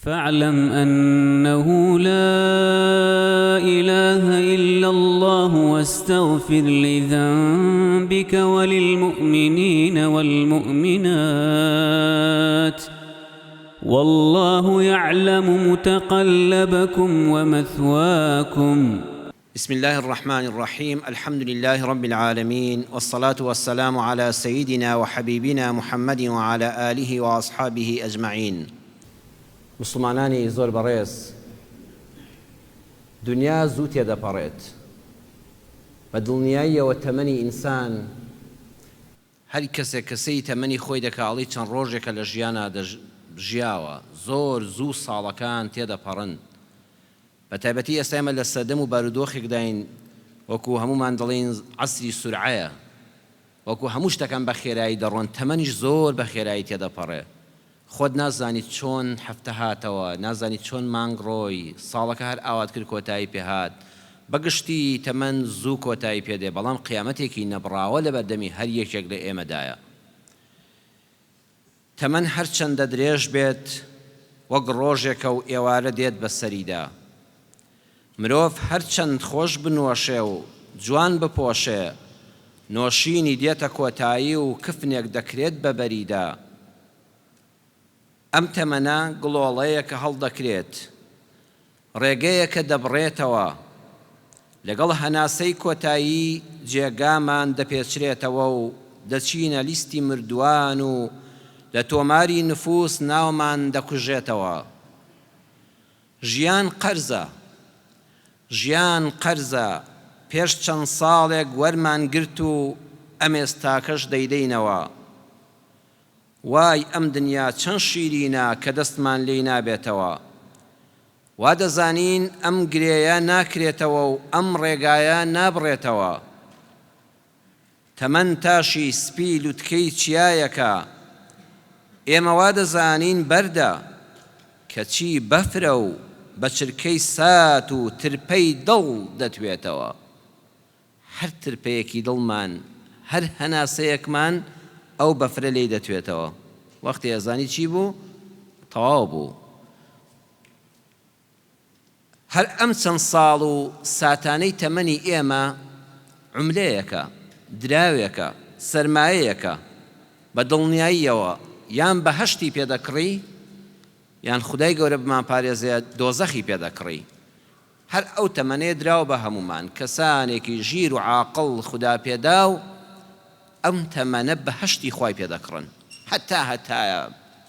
فاعلم انه لا الە الا اللە واستغفر لذنبک وللمومنین والمومنات واللە یعلم متقلبکم ومثواکم. بسم اللە الرحمن الرحیم الحمد للە رب العالمین والصلاة والسلام علی سیدنا وحبیبنا محمد وعلی آله واصحابه اجمعین. موسڵمانانی زۆر بەڕێز دونیا زوو تێدەپەڕێت بە دڵنیاییەوە تەمەنی ئینسان، هەر کەسێک کە سەیری تەمەنی خۆی دەکا ئەڵی چەند ڕۆژێکە لە ژیانا ژیاوە، زۆر زوو ساڵەکان تێدەپەڕن بە تایبەتی ئێستا ئێمە لە سەردەم و بارودۆخێکداین وەکو هەموومان دەڵێین عەسری سورعەیە وەکو هەموو شتەکان بە خێرایی دەڕۆن تەمەنیش زۆر بە خێرایی تێدەپەڕێ خۆت نازانی چۆن هەفتە هاتەوە نازانی چۆن مانگ ڕۆی ساڵەکە هەر ئاوات کرد کۆتایی پێ هات بە گشتی تەمەن زوو کۆتایی پێ دێ بەڵام قیامەتێکی نەبڕاوە لەبەردەمی هەر یەکێک لە ئێمەدایە. تەمەن هەرچەندە درێژ بێت وەک ڕۆژێکە و ئێوارە دێت بەسەریدا. مرۆڤ هەرچەند خۆش بنۆشێ و جوان بپۆشێ، نۆشینی دێتە کۆتایی و کفنێک دەکرێت بە بەریدا. ئەم تەمەنە گڵۆڵەیەکە هەڵدەکرێت. ڕێگەیەکە دەبڕێتەوە، لەگەڵ هەناسەی کۆتایی جێگامان دەپێچرێتەوە و دەچینە لیستی مردووان و لە تۆماری نفوس ناومان دەکوژێتەوە. ژیان قەرزە. ژیان قەرزە، پێش چەند ساڵێک وەرمان گرت و ئەمێستاکەش دەیدەینەوە. وای ئەم دنیا چەند شیرینە کە دەستمان لێی نابێتەوە. وا دەزانین ئەم گرێیە ناکرێتەوە و ئەم ڕێگایە نابڕێتەوە. تەمەن تاشی سپی لوتکەی چیایەکە، ئێمە وا دەزانین بەردە، کەچی بەفرە و بە چرکەی سات و ترپەی دڵ دەتوێتەوە. هەر ترپەیەکی دڵمان، هەر هەناسەیەکمان ئەو بەفرە لێی دەتوێتەوە. وەختی ئەزانی چی بوو؟ تەواو بوو. هەر ئەم چەند ساڵ و ساتانەی تەمەنی ئێمە عوملەیەکە، دراوێکە، سەرمایەیەکە، بە دڵنیاییەوە یان بەهەشتی پێ دەکڕی، یان خودای گەورە بمانپارێزێ دۆزەخی پێ دەکڕی. هەر ئەو تەمەنەیە دراوە بە هەموومان، کەسانێکی ژیر و عاقڵ خوداپێداو ئەم تەمەنە بەهەشتی خوای پێ دەکڕن هەتا هەتایە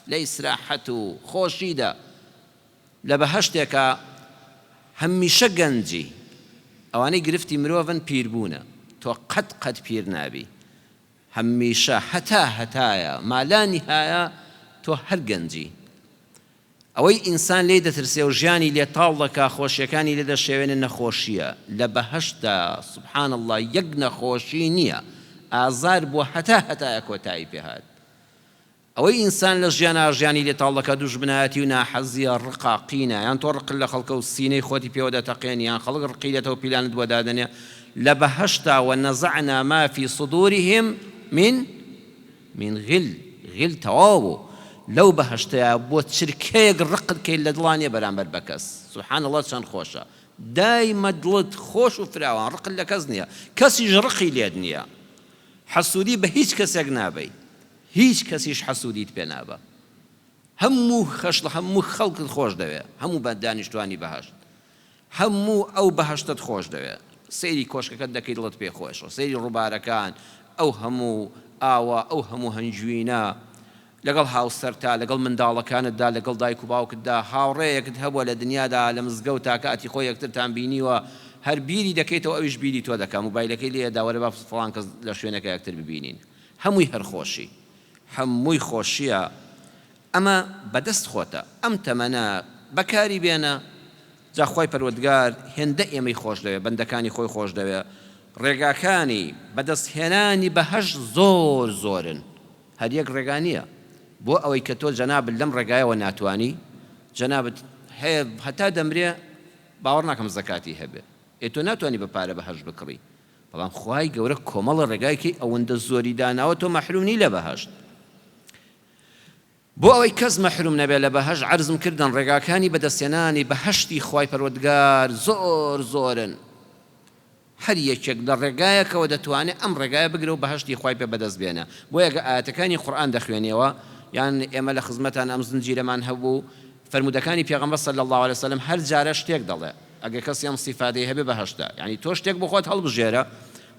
لە ئیسراحەت و خۆشیدا لە بەهەشتێکا هەمیشە گەنجی، ئەوانەی گرفتی مرۆڤن پیربوونە، تۆ قەت قەت پیر نابی هەمیشە هەتا هەتایە مالا نیهایە تۆ هەر گەنجی. ئەوەی ئینسان لێی دەترسێ و ژیانی لێ تاڵ دەکا خۆشیەکانی لێ دەشێوێنێ نەخۆشیە لە بەهەشتدا سبحان اللە یەک نەخۆشی نیە ئازار بۆ هەتا هەتایە کۆتایی پێ هات ئەوەی ئینسان لە ژیانا ژیانی لێ تاڵ دەکا دوژمنایەتی و ناحەزیە ڕقە قینە یان تۆ ڕقت لە خەڵکە و سینەی خۆتی پێوە دەتەقێنی یان خەڵک ڕقی لێتە و پیلانت بۆ دادەنێ لە بەهەشتا ونزعنا ما فی صدورهم من من غل، غل تەواو بوو لەو بەهەشتەیا بۆ چرکەیەک ڕقت کەی لە دڵا نیە بەرامبەر بە کەس سبحان اللە چەند خۆشە دایمە دڵت خۆش و فراوان ڕقت لە کەس نیە کەسیش ڕقی لێت نیە حەسودی بە هیچ کەسێک نابەی هیچ کەسیش حەسودیت پێ نابا هەموو خەشڵ هەموو خەڵکت خۆش دەوێ هەموو بە دانیشتوانی بەهەشت هەموو ئەو بەهەشتەت خۆش دەوێ. سەیری کۆشکەکەت دەکەی دڵت پێ خۆشە. سەیری ڕووبارەکان، ئەو هەموو ئاوە، ئەو هەموو هەنجوینە. لەگەڵ هاوسەرتا، لەگەڵ منداڵەکانتدا، لەگەڵ دایک و باوکتدا، هاوڕێیەکت هەبووە لە دنیادا، لە مزگەوتا کاتی خۆی یەکترتان بینیوە، هەر بیری دەکەیتەوە ئەویش بیری تۆ دەکا، موبایلەکەی لێ دا وەرە با فڵان کەس لە شوێنێکا یەکتر ببینین. هەمووی هەر خۆشی. هەمووی خۆشییە. ئەمە بەدەست خۆتە ئەم تەمەنە بەکاری بێنە جا خوای پەروەردگار هێندە ئێمەی خۆش دەوێ بەندەکانی خۆی خۆش دەوێ ڕێگاکانی بەدەست هێنانی بەهەشت زۆر زۆرن هەر یەک ڕێگا نییە بۆ ئەوەی کە تۆ جەنابت لەم ڕێگایەوە ناتوانی جەنابت هەیە هەتا دەمرێ باوەڕ ناکەم زەکاتی هەبێ ئێ تۆ ناتوانی بە پارە بەهەشت بکڕی بەڵام خوای گەورە کۆمەڵە ڕێگایکی ئەوەندە زۆری داناوە تۆ مەحروم نی لە بەهەشت. بۆ ئەوەی کەس مەحروم نەبێت لە بەهەشت عەرزم کردن ڕێگاکانی بەدەستهێنانی بەهەشتی خوای پەروەردگار زۆر زۆرن هەر یەکێک لە ڕێگایەکەوە دەتوانێت ئەم ڕێگایە بگرێ و بەهەشتی خوای پێ بەدەست بێنە بۆیە گە ئایەتەکانی قورئان دەخوێنیەوە یان ئێمە لە خزمەتان ئەم زنجیرەمان هەبوو فەرموودەکانی پێغەمبەر صلی اللە علیە وسلم هەر جارە شتێک دەڵێ ئەگەر کەسی ئەم سیفاتەی هەبێ بەهەشتە یانی تۆ شتێک بۆ خۆت هەڵبژێرە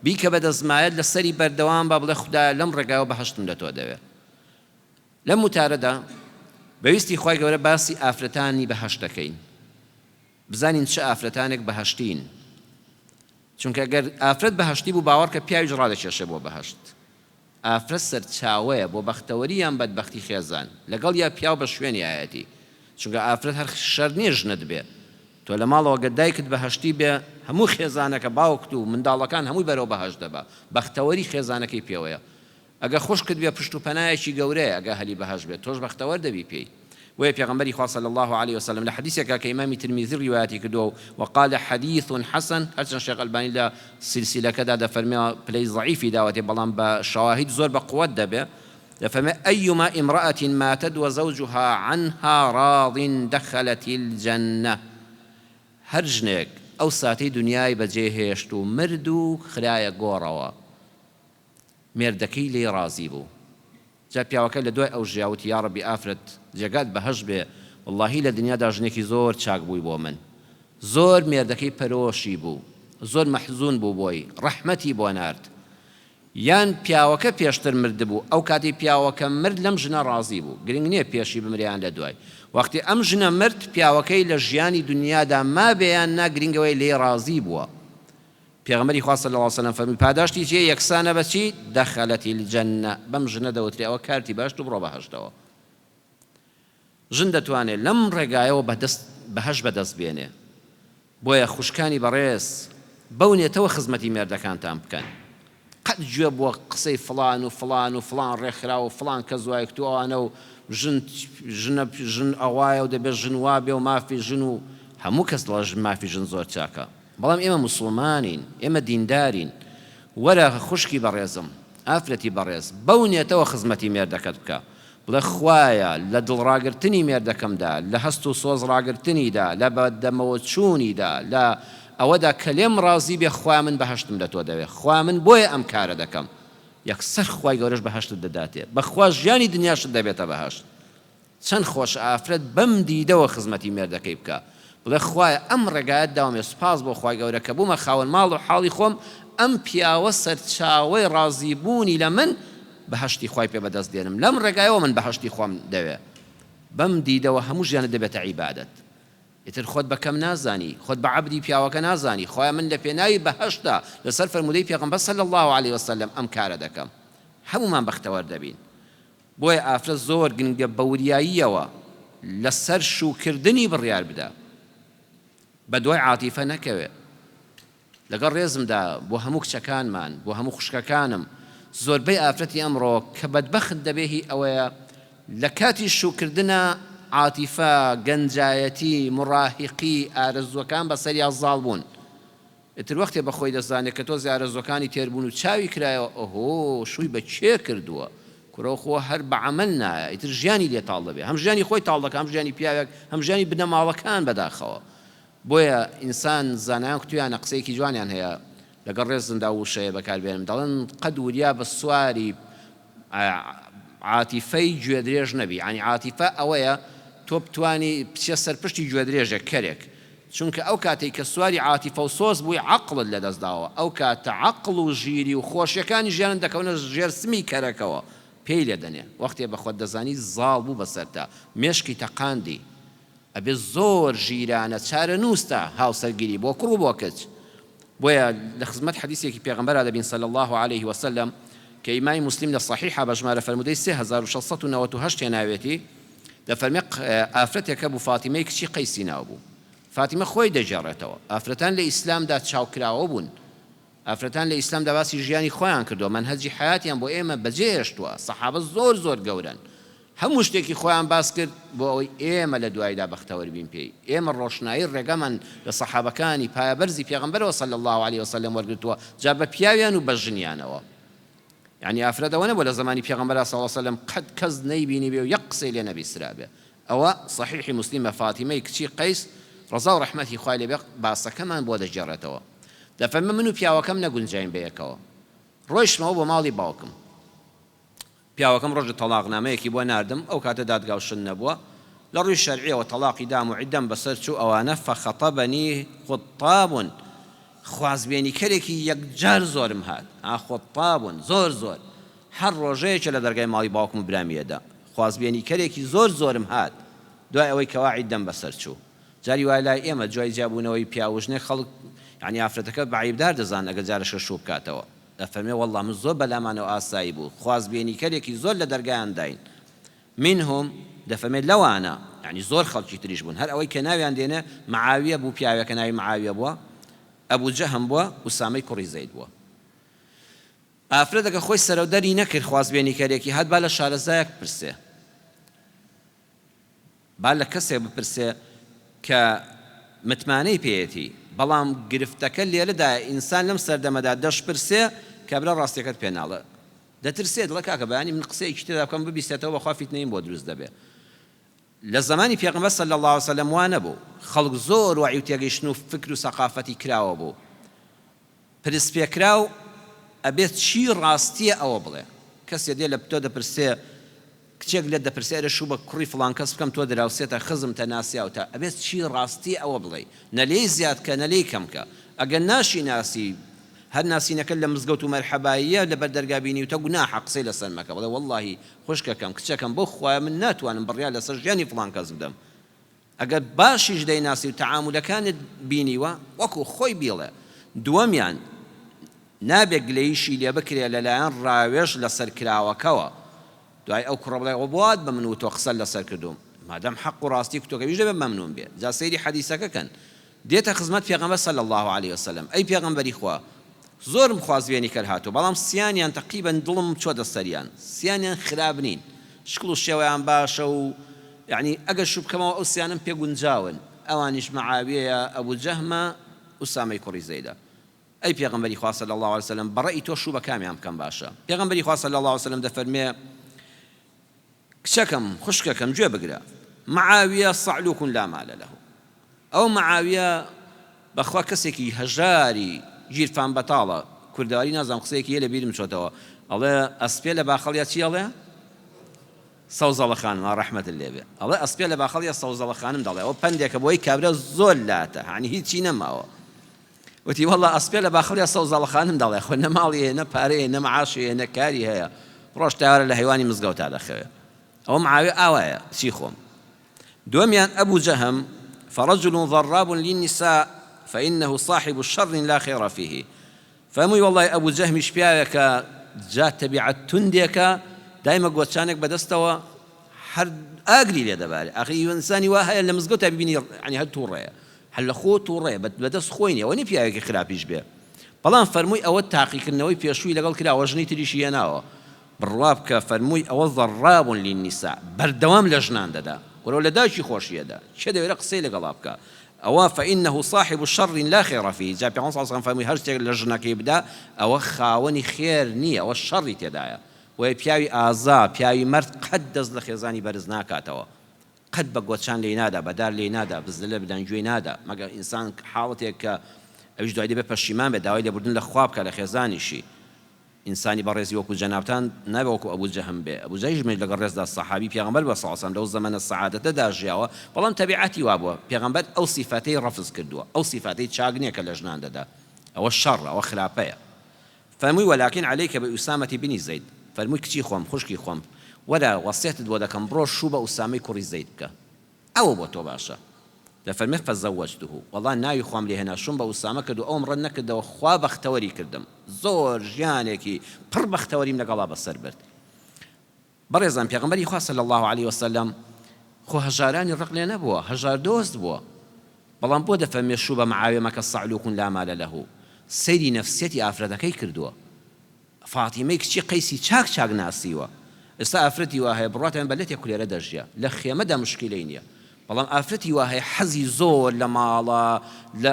بیکە بە دەستمایەت لەسەری بەردەوام بە بڵێ خودایە لەم ڕێگایەوە بەهەشتم لە تۆ دەوێ لەم وتارەدا بە ویستی خوای گەورە باسی ئافرەتانی بەهەشت دەکەین بزانین چ ئافرەتانێک بەهەشتین چونکە گەر ئافرەت بەهەشتی بوو باوەڕکە پیاویش ڕادەکێشێ بۆ بەهەشت ئافرەت سەرچاوەیە بۆ بەختەوەری یان بەدبەختی خێزان لەگەڵیا پیاو بە شوێنیایەتی چونکە ئافرەت هەر شەرت نیە ژنت بێ تۆ لە ماڵەوە گەر دایکت بەهەشتی بێ هەموو خێزانەکە باوکت و منداڵەکان هەمووی بەرەو بەهەشت دەبا بەختەوەری خێزانەکەی پێوەیە ئەگەر خوشکت بێ پشت و پەنایەکی گەورەیە ئەگەر هەلی بەهەشت بێت تۆش بەختەوەر دەبی پێی بۆیە پێغەمبەری خوا صلی اللە علیە وسلم لە حەدیسێکا کە ئیمامی ترمیزی ڕیوایەتی کردووە و وقال حدیث حسن هەرچەند شێخ ئەلبانی لە سلسلەکەدا دەفەرمێ پلەی ضعیفی داوەتێ بەڵام بە شەواهید زۆر بە قوت دەبێ دەفەرمێ أیما امرأة ماتت وزوجها عنها راض دخلت الجنە هەر ژنێک ئەو ساتەی دنیای بەجێ هێشت و مرد و خرایە گۆڕەوە مێردەکەی لێی ڕازی بوو جا پیاوەکە لە دوای ئەو ژیا وتی یاڕەبی ئافرەت جێگات بەهەشت بێ وەڵاهی لە دنیادا ژنێکی زۆر چاک بووی بۆ من زۆر مێردەکەی پەرۆشی بوو زۆر مەحزون بوو بۆی ڕەحمەتی بۆ نارد یان پیاوەکە پێشتر مردبوو ئەو کاتەی پیاوەکە مرد لەم ژنە ڕازی بوو گرنگ نیە پێشی بمرێ یان لە دوای وەختی ئەم ژنە مرد پیاوەکەی لە ژیانی دنیادا مابێ یان نا گرنگەوەی لێی ڕازی بووە پێغەمبەری خوا صلی اللە علیە وسلم فەرمووی پاداشتی چیە یەکسانە بە چی دخلت الجنە بەم ژنە دەوترێ ئەوە کارتی بەهەشت و بڕۆ بەهەشتەوە ژن دەتوانێ لەم ڕێگایەوە بەدەست بەهەشت بەدەست بێنێ بۆیە خوشکانی بەڕێز بەو نێتەوە خزمەتی مێردەکانتان بکەن قەت گوێ بۆ قسەی فڵان و فڵان و فڵان ڕێکخراو و فڵان کەس وایە کتو ئەوانە و ژن ژنە ژن ئەوایە و دەبێ ژن وابێ و مافی ژن و هەموو کەس دەڵێ مافی ژن زۆر چاکە بەڵام ئێمە موسڵمانین، ئێمە دیندارین، وەرە خوشکی بەڕێزم، ئافرەتی بەڕێز، بەو نێتەوە خزمەتی مێردەکەت بکە، بڵێ خوایە لە دڵ ڕاگرتنی مێردەکەمدا، لە هەست و سۆز ڕاگرتنیدا، لە بە دەمەوە چوونیدا، لە ئەوەدا کە لێم ڕازی بێ، خوایە من بەهەشتم لە تۆ دەوێ، خوایە من بۆیە ئەم کارە دەکەم، یەکسەر خوای گەورەش بەهەشتت دەداتێ، بەخوا ژیانی دنیاشت دەبێتە بەهەشت. چەند خۆشە ئافرەت بەم دیدەوە خزمەتی مێردەکەی بکا بڵێ خوایە ئەم ڕێگایەت داومێ سوپاس بۆ خوای گەورە کە بوومە خاوەن ماڵ و حاڵی خۆم ئەم پیاوە سەرچاوەی ڕازی بوونی لە من بەهەشتی خوای پێ بەدەست دێنم لەم ڕێگایەوە من بەهەشتی خوام دەوێ بەم دیدەوە هەموو ژیانت دەبێتە عیبادەت ئیتر خۆت بە کەم نازانی خۆت بە عەبدی پیاوەکە نازانی خوایە من لە پێناوی بەهەشتدا لەسەر فەرموودەی پێغەمبەر صلی اللە علیە وسلم ئەم کارە دەکەم هەموومان بەختەوەر دەبین بۆیە ئافرەت زۆر گرنگە بە وریاییەوە لەسەر شووکردنی بڕیار بدا، بەدوای عاتیفە نەکەوێ. لەگەڵ ڕێزمدا بۆ هەموو کچەکانمان، بۆ هەموو خوشکەکانم، زۆربەی ئافرەتی ئەمڕۆ کە بەدبەخت دەبێ هی ئەوەیە لە کاتی شووکردنا عاتیفە، گەنجایەتی، موڕاهیقی، ئارەزووەکان بەسەریا زاڵ بوون. ئیتر وەختێ بە خۆی دەزانێ کە تۆزێ ئارەزووەکانی تێر بوون و چاوی کرایەوە، ئۆهۆ شووی بە کێ کردووە؟ کورە خۆ هەر بە عەمەل نایە، ئیتر ژیانی لێ تاڵ دەبێ. هەم ژیانی خۆی تاڵ دەکا، هەم ژیانی پیاوێک، هەم ژیانی بنەماڵەکان بەداخەوە. بۆیە ئینسان، زانایان کوتویانە قسەیەکی جوانیان هەیە، لەگەڵ ڕێزمدا ئەو وشەیە بەکار بێنم، دەڵێن قەت وریا بە سواری عاتیفەی گوێدرێژ نەبی، یانی عاتیفە ئەوەیە تۆ بتوانی بچیە سەر پشتی گوێدرێژێک، کەرێک، چونکە ئەو کاتەی کە سواری عاتیفە و سۆز بووی عەقڵت لەدەست داوە، ئەو کاتە عەقڵ و ژیری و خۆشیەکانی ژیانت دەکەونە ژێر سمی کەرەکەوە پێی لێ دەنێ، وەختێ بە خۆت دەزانی زاڵ بوو بەسەرتا، مێشکی تەقاندی، ئەبێ زۆر ژیرانە چارەنووستە هاوسەرگیری بۆ کوڕ و بۆ کچ، بۆیە لە خزمەت حەدیسێکی پێغەمبەرا دەبین صلی اللە علیه وسلم کە ئیمامی موسلیم لە صەحیحا بە ژمارە فەرموودەی 3698 هێناوێتی دەفەرمێ ئافرەتێک هەبوو فاتیمەی کچی قەیسی ناو بوو فاتیمە خۆی دەگێڕێتەوە ئافرەتان لە ئیسلامدا چاوکراوە بوون ئافرەتان لە ئیسلامدا باسی ژیانی خۆیان کردووە مەنهەجی حەیاتیان بۆ ئێمە بەجێ هێشتووە سەحابە زۆر زۆر گەورەن هەموو شتێکی خۆیان باس کرد بۆ ئەوەی ئێمە لە دوایدا بەختەوەر بین پێی ئێمە ڕۆشنایی ڕێگامان لە سەحابەکانی پایەبەرزی پێغەمبەرەوە صلی اللە علیە وسلم وەرگرتووە جا بە پیاویان و بە ژنیانەوە. یانی ئافرەت ئەوە نەبووە لە زەمانی پێغەمبەرا صلی اللە علیە وسلم قەت کەس نەیبینیبێ و یەک قسەی لێ نەبیسترابێ ئەوە صحیحی موسلیمە فاتیمەی کچی قەیس ڕەزا و ڕەحمەتی خوای لێ بێ باسەکەمان بۆ دەگێڕێتەوە دەفەرمێ من و پیاوەکەم نەگونجاین بەیەکەوە ڕۆیشتمەوە بۆ ماڵی باوکم پیاوەکەم ڕۆژێ تەڵاقنامەیەکی بۆ ناردم، ئەو کاتە دادگا و شت نەبووە، لە ڕووی شەرعیەوە تەڵاقی دام و عیدەم بەسەر چوو ئەوانە، فخطبنی خطاب، خوازبێنیکەرێکی یەکجار زۆرم هات، ها خطاب، زۆر زۆر، هەر ڕۆژەیەکێ لە دەرگای ماڵی باوکم و برامی ئەدا، خوازبێنیکەرێکی زۆر زۆرم هات، دوای ئەوەی کەوا عیدەم بەسەر چوو. جاری وایە لای ئێمە دوای جیابوونەوەی پیاو و ژنێک خەڵک یانی ئافرەتەکە بە عەیبدار دەزانن ئەگەر جارەشکە شوو بکاتەوە. دەفەرمێ وەڵڵا من زۆر بەلامانەوە ئاسایی بوو خوازبێنیکەرێکی زۆر لە دەرگایان داین منهم دەفەرمێ لەوانە یانی زۆر خەڵکی تریش بوون هەر ئەوەی کە ناویان دێنێ معاویە بوو پیاوێکە ناوی معاویە بووە ئەبو جەهم بووە ئوسامەی کوڕی زەید بووە ئافرەتەکە خۆی سەرەودەری نەکرد خوازبێنیکەرێکی هات با لە شارەزایەک بپرسێ با لە کەسێک بپرسێ کە متمانەی پێیەتی، بەڵام گرفتەکە لێرەدایە ئینسان لەم سەردەمەدا دەشپرسێ کابرا ڕاستیەکەت پێ ناڵێ دەترسێ دەڵێ کاکە بەیانی من قسەیەکی تێدا بکەم ببیستێتەوە بەخوا فیتنەیم بۆ دروست دەبێ لە زەمانی پێغەمبەر صلی اللە علیە وسلم وا نەبوو خەڵک زۆر وەعی و تێگەیشتن و فکر و سەقافەتی کراوە بوو پرسپێکراو ئەبێ چی ڕاستیە ئەوە بڵێ. کەسێ دێ لە تۆ دەپرسێ کچێک لێت دەپرسێ ئەرێ شوو بە کوڕی فڵان کەس بکەم تۆ دراوسێتە خزمتە ناسیاوتە ئەبێ چی ڕاستیە ئەوە بڵێی نە لێی زیاد کە نە لێی کەم کە ئەگەر ناشی ناسی هەر ناسینەکەت لە مزگەوت و مەرحەباییە لەبەر دەرگا بینیوتە گوناحە قسەی لەسەر مەکە بڵێ وەڵاهی خوشکەکەم کچەکەم بەو خوایە من ناتوانم بڕیار لەسەر ژیانی فڵان کەس بدەم ئەگەر باشیش دەیناسی و تەعامولەکانت بینیوە وەکو خۆی بیڵێ. دووەمیان، نابێ گلەییشی لێ بکرێ لەلایەن ڕاوێژ لەسەر کراوەکەوە. دوای ئەو کوڕە بڵێ ئەوە بۆ وات بە من وتوە قسەت لەسەر کردووم. مادام حەق و ڕاستی کوتۆکەویش دەبێ مەمنون بێ. جا سەیری حەدیسەکە کەن. دێتە خزمەت پێغەمبەر صلی اللە علیە وسلم ئەی پێغەمبەری خوا زۆرم خوازبێنیکەر هاتووە بەڵام سیانیان تەقریبەن دڵم چۆتە سەریان سیانیان خراپ نین شکڵ و شێوەیان باشە و یەعنی ئەگەر شوو بکەمەوە ئەو سیانەم پێ گونجاون ئەوانیش معاویەیە ئەبو جەهمە ئوسامەی کوڕی زەیدە ئەی پێغەمبەری خوا صلی اللە علیە وسلم بەڕەئی تۆ شوو بە کامیان بکەم باشە پێغەمبەری خوا صلی اللە علیە وسلم دەفەرمێ کچەکەم، خوشکەکەم گوێ بگرە، معاویە صعلوک لا مال له، ئەو معاویە بەخوا کەسێکی هەژاری گیرفان بەتاڵە، کوردەواری نازانم قسەیەکی هەیە لەبیرم چۆتەوە، ئەڵێ ئەسپێ لە باخەڵیا چی ئەڵێ؟ سەوزەڵە خانم، ئا ڕەحمەتت لێ بێ، ئەڵێ ئەسپێ لە باخەڵیا سەوزەڵە خانم دەڵێ، ئەوە پەندێکە بۆی کابرا زۆر لاتە، هانی هیچی نەماوە. وتی، وەڵڵا ئەسپێ لە باخەڵیا سەوزاڵە خانم دەڵێ، خۆ نە ماڵی هەیە، نە پارەی هەیە، نە معاشی هەیە، نە کاری هەیە، ڕۆژ تایارە لە هەیوانی مزگەوتا دەخەوێ. ئەوە معاویە ئاوایە، کچی خۆم. دووەمیان ئەبو جەهم، فرجل ضراب للنساء فإنه صاحب شر لا خیر فیه، فەرمووی، وەڵڵای ئەبو جەهمیش پیاوێکە جا تەبیعەت توندێکە، دایمە گۆچانێک بەدەستەوە هەر ئاگری لێ دەبارێ، ئاخر ئینسانی وا هەیە لە مزگەوتا بیبینی یەعنی هەر تووڕەیە. هەر لە خۆ توڕەیە بە دەست خۆی نیە ئەوە نیە پیاوێکی خراپیش بێ بەڵام فەرمووی ئەوە تاقیکردنەوەی پێشووی لەگەڵ کراوە ژنی تریشی هێناوە بڕوا بکە فەرمووی ئەوە ضراب للنساء بەردەوام لە ژنان دەدا کورە لە دایکی خۆشی ئەدا کێ دەوێرێ قسەی لەگەڵا بکا ئەوە فإنه صاحب شر لا خیر فیه جا پێغەمبەر صلی اللە علیه و سلم فەرمووی هەر شتێک لە ژنەکەی بدا ئەوە خاوەنی خێر نیە ئەوە شەڕی تێدایە بۆیە پیاوی ئازا پیاوی مەرد قەت دەست لە خێزانی بەرز ناکاتەوە قەت بە گۆچان لێی نادا، بە دار لێی نادا، بزلە بدەن گوێی نادا، مەگەر ئینسان حاڵەتێک کە ئەویش دوای دەبێ پەشیمان بێت داوای لێبوردن لە خوا بکا لە خێزانیشی. ئینسانی بەڕێزی وەکو جەنابتان نابێ وەکو ئەبو جەهم بێ، ئەبو جەهلیش منیش لەگەڵ ڕێزدا سەحابی پێغەمبەر بووە صلی اللە علیە وسلم لەو زەمەنە سەعادەتەدا ژیاوە، بەڵام تەبیعەتی وابووە، پێغەمبەر ئەو سیفاتەی ڕەفز کردووە، ئەو سیفاتەی چاک نیە کە لە ژنان دەدا، ئەوە شەڕە، ئەوە خراپەیە. فەرمووی، ولکن علیک باسامە بن زید، فەرمووی کچی خۆم، خوشکی خۆم، وەرە وەسیەتت بۆ دەکەم بڕۆ شوو بە ئوسامەی کوڕی زەید بکە، ئەوە بۆ تۆ باشە. دەفەرمێ، فزوجته، وەڵا ناوی خوام لێ هێنا شووم بە ئوسامە کرد و ئەوم ڕەت نەکردەوە، خوا بەختەوەری کردم، زۆر ژیانێکی پڕ بەختەوەریم لەگەڵا بەسەر برد. بەڕێزان پێغەمبەری خوا صلی اللە علیە وسلم خۆ هەژارانی ڕق لێ نەبووە، هەژار دۆست بووە، بەڵام بۆ دەفەرمێ شوو بە معاویە مەکە صعلوک لا مال له، سەیری نەفسیەتی ئافرەتەکەی کردووە، فاتیمەی کچی قەیسی چاک چاک ناسیوە، ئێستا ئافرەتی وا هەیە بڕواتان بە لەتێ کولێرە دەژیا، لە خێمەدا مشکیلەی نیە. بەڵام ئافرەتی وا هەیە حەزی زۆر لە ماڵە لە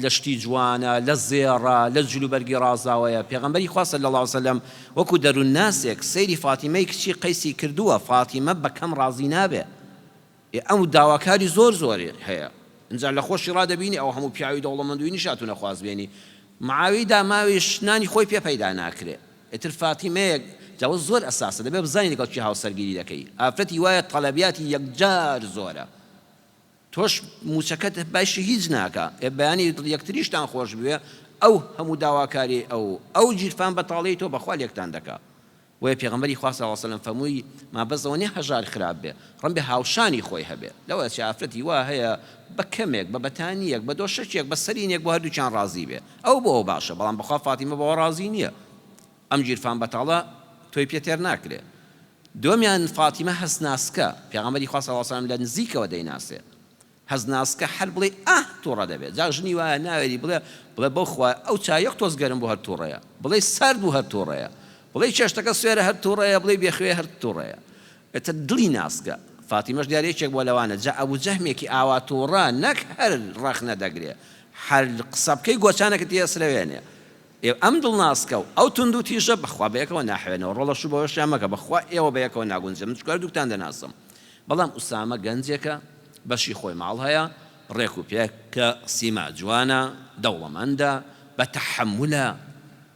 لە شتی جوانە لە زێڕە لە جلوبەرگی ڕازاوەیە پێغەمبەری خوا صلی اللە علیە وسلم وەکو دەروونناسێک سەیری فاتیمەی کچی قەیسی کردووە فاتیمە بە کەم ڕازی نابێ ئێ ئەو داواکاری زۆر زۆری هەیە ئینجا لە خۆشی ڕا دەبینی ئەو هەموو پیاوی دەوڵەمەند و ئینیش هاتوونە خوازبێنی معاوی داماویش نانی خۆی پێ پەیدا ناکرێ ئیتر فاتیمەیەک جا ئەوە زۆر ئەساسە دەبێ بزانی لەگەڵ کێ هاوسەرگیری دەکەی ئافرەتی وایە تەلەبیاتی یەکجار زۆرە تۆش موچەکەت باشی هیچ ناکا ئێ بەیانی یەکتریشتان خۆش بوێ ئەو هەموو داواکاریەی ئەو ئەو گیرفان بەتاڵیەی تۆ بەخوا لێکتان دەکا بۆیە پێغەمبەری خوا صلی اللە علیە وسلم فەرمووی، مەبەست ئەوە نیە هەژار خراپ بێ، ڕەنبێ هاوشانی خۆی هەبێ، لەوە ئەچێ ئافرەتی وا هەیە بە کەمێک، بە بەتانیەک، بە دۆشەکێک، بە سەرینێک بۆ هەردووکیان ڕازی بێ، ئەو بۆ ئەو باشە، بەڵام بەخوا فاتیمە بەوە ڕازی نیە، ئەم گیرفان بەتاڵە تۆی پێ تێر ناکرێ. دووەمیان فاتیمە هەست ناسکە، پێغەمبەری خوا صلی اللە علیە وسلم لە نزیکەوە دەیناسێ، هەست ناسکە هەر بڵێی ئاه توڕە دەبێ جا ژنی وایە ناوێری بڵێ بڵێ بەو خوایە ئەو چا یەک تۆز گەرم بوو هەر توڕەیە بڵێی سارد بوو هەر توڕەیە بڵێی چێشتەکە سوێرە هەر توڕەیە بڵێی بێ خوێ هەر توڕەیە ئیتر دڵی ناسکە فاتیمەش دیارە یەکێک بووە لەوانە جا ئەبو جەهمێکی ئاوا توڕە نەک هەر ڕەخنە دەگرێ هەر قسە بکەی گۆچانەکەت تێ ئەسرەوێنێ ئێ ئەم دڵ ناسکە و ئەو توندو تیژە بەخوا بەیەکەوە ناحەوێنەوە ڕۆڵە شوو بەوەشیان مەکە بەخوا ئێوە بەیەکەوە ناگونجێن من چونکە هەردووکتان دەناسم بەڵام ئوسامە گەنجێکە بەشی خۆی ماڵ هەیە ڕێک و پێکە سیما جوانە دەوڵەمەندە بە تەحەمولە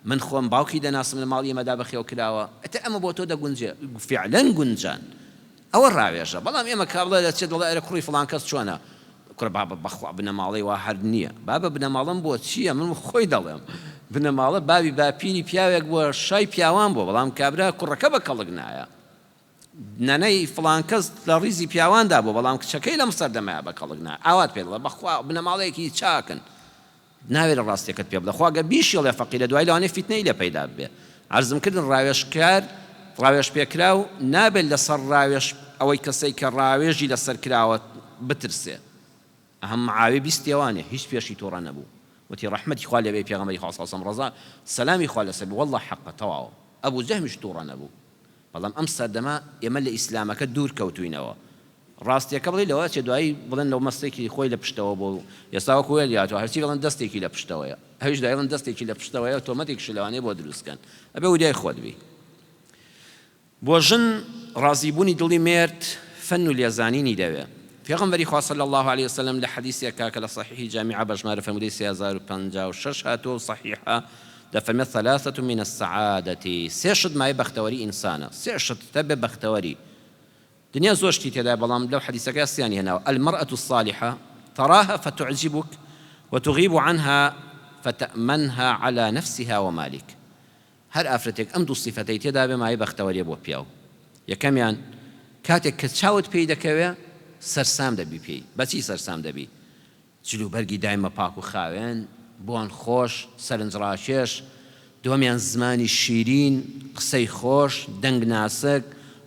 من خۆم باوکی دەناسم لە ماڵی ئێمەدا بەخێو کراوە ئیتر ئەمە بۆ تۆ دەگونجێ فیعلەن گونجان ئەوە ڕاوێژە بەڵام ئێمە کابڵێ دەچێت دەڵێ ئەرێ کوڕی فڵان کەس چۆنە کوڕە بابە بەخوا بنەماڵەی وا هەر نییە بابە بنەماڵەم بۆ چییە من خۆی دەڵێم بنەماڵە باوی باپیری پیاوێک بووە شای پیاوان بووە بەڵام کابرا کوڕەکە بە کەڵک نایە نەنەی فڵان کەس لە ڕیزی پیاواندا بووە بەڵام کچەکەی لەم سەردەمەیا بە کەڵک نایە ئاوات پێ دەڵێ بەخوا بنەماڵەیەکی چاکن ناوێرێ ڕاستیەکەت پێ بڵێ خۆ ئەگەر بیشیڵێ فەقیرە دوای لەوانەیە فیتنەی لێ پەیدا ببێ عەرزم کردن ڕاوێژکار ڕاوێژپێکراو نابێت لەسەر ڕاوێژ ئەوەی کەسەی کە ڕاوێژی لەسەر کراوە بترسێ ئەهەم معاویە بیستیەوانێ هیچ پێشی توڕە نەبوو وتی ڕەحمەتی خوا لێ بێ پێغەمبەری خوا صلی اللە علیە وسلم ڕەزا سەلامی خوا لەسەر بێ واللە حەقە تەواوە ئەبو جەهمیش توڕە نەبوو بەڵام ئەم سەردەمە ئێمە لە ئیسلامەکە دوور کەوتوینەوە ڕاستیەکە بڵێی لەوە ئەچێ دوایی بڵێن لەو مەستێکی خۆی لە پشتەوە بوو و ئێستا وەکو وێل یاتوە هەرچی بڵێن دەستێکی لە پشتەوەیە ئەویش دوایی بڵێن دەستێکی لە پشتەوەیە تۆمەتێکیشی لەوانەیە بۆ دروست کەن ئەبێ وریای خۆت بی بۆ ژن ڕازی بوونی دڵی مێرد فەن و لێزانینی دەوێ پێغەمبەری خوا صلی اللە علیە وسلم لە حەدیسێکا کە لە صحیحی جامیعە بە ژمارە فەرموودەی 3056 هاتووە و صحیحە دەفەرمێت ثلاثة من السعادة سێ شت مایەی بەختەوەری ئینسانە سێ شت هەبێ بەختەوەری دنیا زۆر شتی تێدایە بەڵام لەو حەدیسەکەیا سیانی هێناوە، المرأة الصالحە تراها فتعجبک وتغیب عنها فتأمنها علی نفسها ومالک هەر ئافرەتێک ئەم دوو سیفەتەی تێدابێ مایەی بەختەوەریە بۆ پیاو یەکەمیان کاتێک کە چاوت پێی دەکەوێ سەرسام دەبی پێی بەچی سەرسام دەبی جلوبەرگی دایمە پاک و خاوێن، بۆن خۆش، سەرنجڕاکێش، دووەمیان زمانی شیرین، قسەی خۆش، دەنگ ناسک،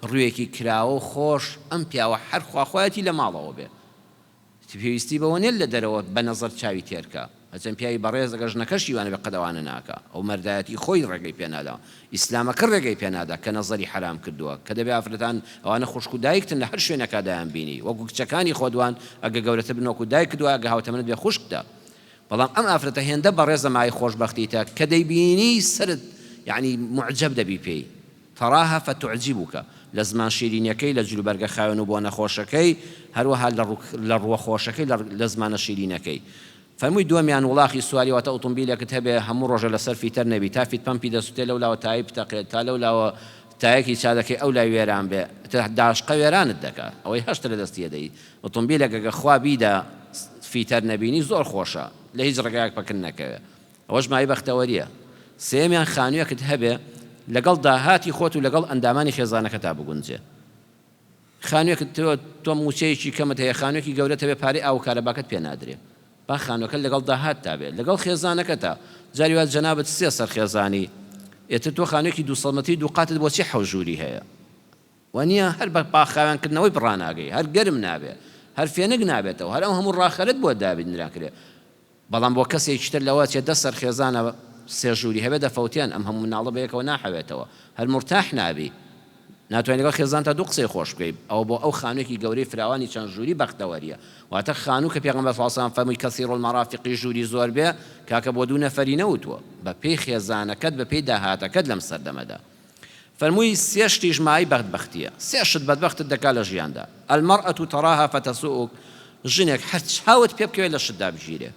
ڕوویەکی کراوە و خۆش، ئەم پیاوە هەر خواخوایەتی لە ماڵەوە بێ پێویستی بەوە نیە لە دەرەوە بە نەزەر چاوی تێر کا، هەرچەند پیاوی بەڕێز ئەگەر ژنەکەشی وانەبێ قەت ئەوانە ناکا، ئەو مەردایەتی خۆی ڕێگەی پێ نادا، ئیسلامەکە ڕێگەی پێ نادا کە نەزەری حەرام کردووە کە دەبێ ئافرەتان ئەوانە خوشک و دایکتن لە هەر شوێنێکا دایان بینی وەکو کچەکانی خۆت وان ئەگە گەورەتر بن وەکو دایکت وایە ئەگە هاوتەمەنت بێ خوشکتە بەڵام ئەم ئافرەتە هێندە بەڕێزە مایەی خۆشبەختیتە کە دەیبینی سەرت یەعنی موعجەب دەبی پێی تراها فتعجبک لە زمان شیرینیەکەی لە جلوبەرگە خاوێن و بۆنە خۆشەکەی هەروەها لە ڕووە خۆشەکەی لە زمانە شیرینەکەی فەرمووی دووەمیان وڵاخی سواری واتە ئوتومبیلێکت هەبێ هەموو ڕۆژێ لەسەر فیتەر نەبی تا فیت پەمپی دەسوتێ لەولاوە تایەی بتەقێ تا لەولاوە تایەکی چادەکەی ئەولای وێران بێ ئیتر داشقە وێرانت دەکا ئەوەی هەشتە لە دەستی ئەدەی ئوتومبیلێک ئەگە خوا بیدا فیتەر نەبینی زۆر خۆشە لە هیچ ڕێگایەک پەکن نەکەوێ ئەوەش مایەی بەختەوەریە سێیەمیان خانوویەکت هەبێ لەگەڵ داهاتی خۆت و لەگەڵ ئەندامانی خێزانەکەتا بگونجێ. خانوێکت تۆ تۆ موچەیەکی کەمت هەیە خانوێکی گەورەت هەبێ پارەی ئاو و کارەباکەت پێ نادرێ با خانوەکەت لەگەڵ داهاتتا بێ لەگەڵ خێزانەکەتا جاری وا جەنابت سێ سەر خێزانی ئێتر تۆ خانوێکی 200 مەتری دوو قاتت بۆچی حەو ژووری هەیە وانیە هەر بە پاخاوێن کردنەوەی ڕاناگەی هەر گەرم نابێ هەر فێنک نابێتەوە هەر ئەو هەموو ڕاخەرت بۆ دابین ناکرێ بەڵام بۆ کەسێکی تر لەوە ئەچێ دە سەر خێزانە سێ ژووری هەبێ دەفەوتێن ئەم هەموو مناڵە بەیەکەوە ناحەوێتەوە هەر مورتاح نابی. ناتوانی لەگەڵ خێزانتا دوو قسەی خۆش بکەی، ئەوە بۆ ئەو خانووێکی گەورەی فراوانی چەند ژووری بەختەوەریە، واتە خانوو کە پێغەمبەر صلی اللە علیە وسلم فەرمووی کثیر المرافق ژووری زۆر بێ، کاکە بۆ دوو نەفەری نەوتووە، بە پێی خێزانەکەت بە پێی داهاتەکەت لەم سەردەمەدا. فەرمووی سێ شتیش مایەی بەدبەختیە، سێ شت بەدبەختت دەکا لە ژیاندا، المرأة تراها فتسوءک، ژنێک هەر چاوت پێ بکەوێ لە شتدا بگیرێ،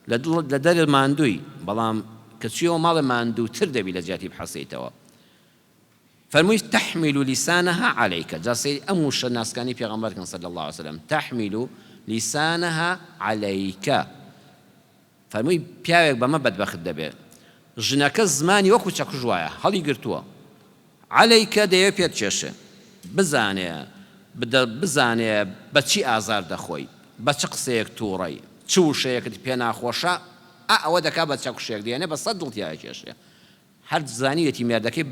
لە دڵت لە دەرێ ماندووی، بەڵام کە چوویەوە ماڵێ ماندووتر دەبی لە جیاتی بحەسێیتەوە. فەرمووی، تحمل لسانها علیک، جا سەیری ئەم وشە ناسکانەی پێغەمبەر کەن صلی اللە علیە وسلم، تحمل لسانها علیک، فەرمووی پیاوێک بەمە بەدبەخت دەبێ، ژنەکە زمانی وەکو چەکوش وایە هەڵی گرتووە، علیک دەیەوێ پێت کێشێ، بزانێ بزانێ بە چی ئازار دەخۆی، بە چ قسەیەک تووڕەی، چ وشەیەکت پێ ناخۆشە، ئا ئەوە دەکا بە چەکوشێک دێنێ بە سەد دڵ تیا ئەکێشێ. هەر زانیویەتی مێردەکەی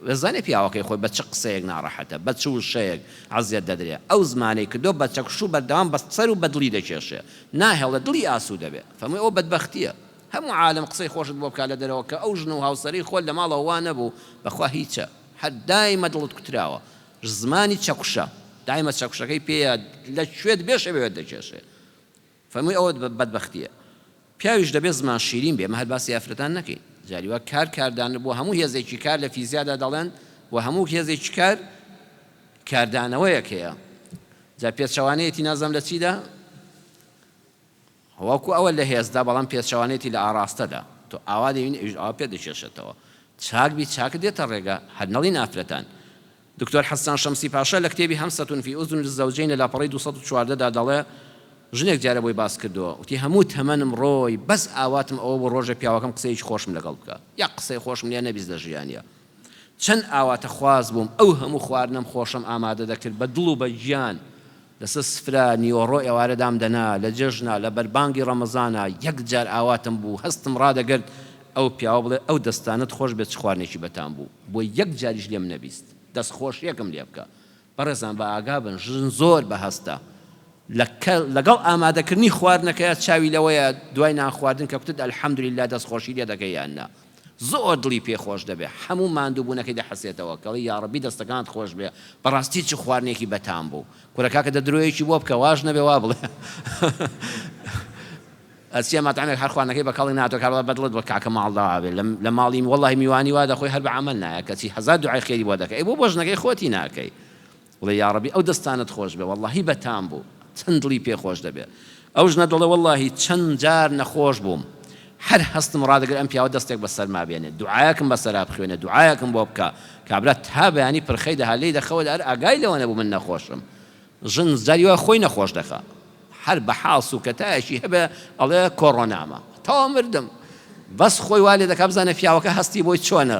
دەزانێ پیاوەکەی خۆی بە چ قسەیەک ناڕەحەتە، بە چ وشەیەک عەزیەت دەدرێ، ئەو زمانەی کردووە بە چەکوش و بەردەوام بە سەر و بە دڵی دەکێشێ، ناهێڵێ دڵی ئاسوودە بێ. فەرمووی ئەوە بەدبەختییە. هەموو عالەم قسەی خۆشت بۆ بکا لە دەرەوە کە ئەو ژن و هاوسەرەی خۆت لە ماڵەوە وا نەبوو، بەخوا هیچە. هەر دایمە دڵت کوتراوە. زمانی چەکوشە. دایمە چەکوشەکەی پێیە لە کوێت بێشێ بەوێت دەکێشێ. فەرمووی ئەوە بەدبەختیە. پیاویش دەبێ زمان شیرین بێ، ئێمە هەر باسی ئافرەتان نەکەین. جاری وا کار کاردان بۆ هەموو هێزێکی کار لە فیزیادا دەڵێن بۆ هەموو هێزێکی کار کاردانەوەیەک هەیە. جا پێچەوانەیەتی نازانم لە چیدا؟ وەکو ئەوە لە هێزدا بەڵام پێچەوانەیەتی لە ئاڕاستەدا. تۆ ئاوا دەبینی ئەویش ئاوا پێت دەکێشێتەوە. چاک بی چاکت دێتە ڕێگا، هەر نەڵێین ئافرەتان. دکتۆر حەسان شەمسی پاشا لە کتێبی همسة فی اذن الزوجین لە لاپەڕەی 214 دا دەڵێ، ژنێک جارێ بۆی باس کردووە، وتی هەموو تەمەنم ڕۆی بەس ئاواتم ئەوە بوو ڕۆژێ پیاوەکەم قسەیەکی خۆشم لەگەڵ بکا، یەک قسەی خۆشم لێ نەبیست لە ژیانیا. چەند ئاواتەخواز بووم، ئەو هەموو خواردنەم خۆشەم ئامادە دەکرد بە دڵ و بە گیان لەسەر سفرە نیوەڕۆ ئێوارە دام دەنا، لە جەژنا، لە بەربانگی ڕەمەزانا یەک جار ئاواتم بوو هەستم ڕادەگرت ئەو پیاوە بڵێ ئەو دەستانەت خۆش بێت چ خواردنێکی بەتام بوو، بۆ یەک جاریش لێم نەبیست دەست خۆشیەکم لێ بکە. بەڕێزان بە ئاگا بن ژن زۆر بە هەستە لە لەگەڵ ئامادەکردنی خواردنەکەیا چاوی لەوەیە دوای نان خواردن کە کوتت الحمدللە دەست خۆشی لێ دەکەی یان نا زۆر دڵی پێ خۆش دەبێ هەموو ماندوو بوونەکەی دەحەسێتەوە کەڵی یاڕەبی دەستەکانت خۆش بێ بەڕاستی چ خواردنێکی بەتام بوو کورە کاکە دە درۆیەکی بۆ بکە واش نەبێ وا بڵێ ئەچیە مەتعەمێک هەر خواردنەکەی بە کەڵک ناتۆ کاکە بەدڵت بڵێ کاکە ماڵ داوا بێ لە ماڵی وەڵاهی میوانی وا دەخۆی هەر بە عەمەل نایە کەچی هەزار دوعای خێری بۆ دەکەی ئەی بۆ بۆ ژنەکەی خۆتی ناکەی بڵێ یاڕەبی ئەو دەستانەت خۆش بێ وەڵاهی بەتام بوو چەند دڵی پێ خۆش دەبێ ئەو ژنە دەڵێ وەڵاهی چەند جار نەخۆش بووم هەر هەستم ڕادەگرت ئەم پیاوە دەستێک بە سەرما بێنێ دوعایەکم بەسەرا بخوێنێ دوعایەکم بۆ بکا کابرا تا بەیانی پرخەی دەها لێی دەخەوت هەر ئاگای لەوە نەبوو من نەخۆشم ژن جاری وا خۆی نەخۆش دەخا هەر بە حاڵ سوکەتایەکی هەبێ ئەڵێ کۆڕۆنامە تەواو مردم بەس خۆی وا لێ دەکا بزانێ پیاوەکە هەستی بۆی چۆنە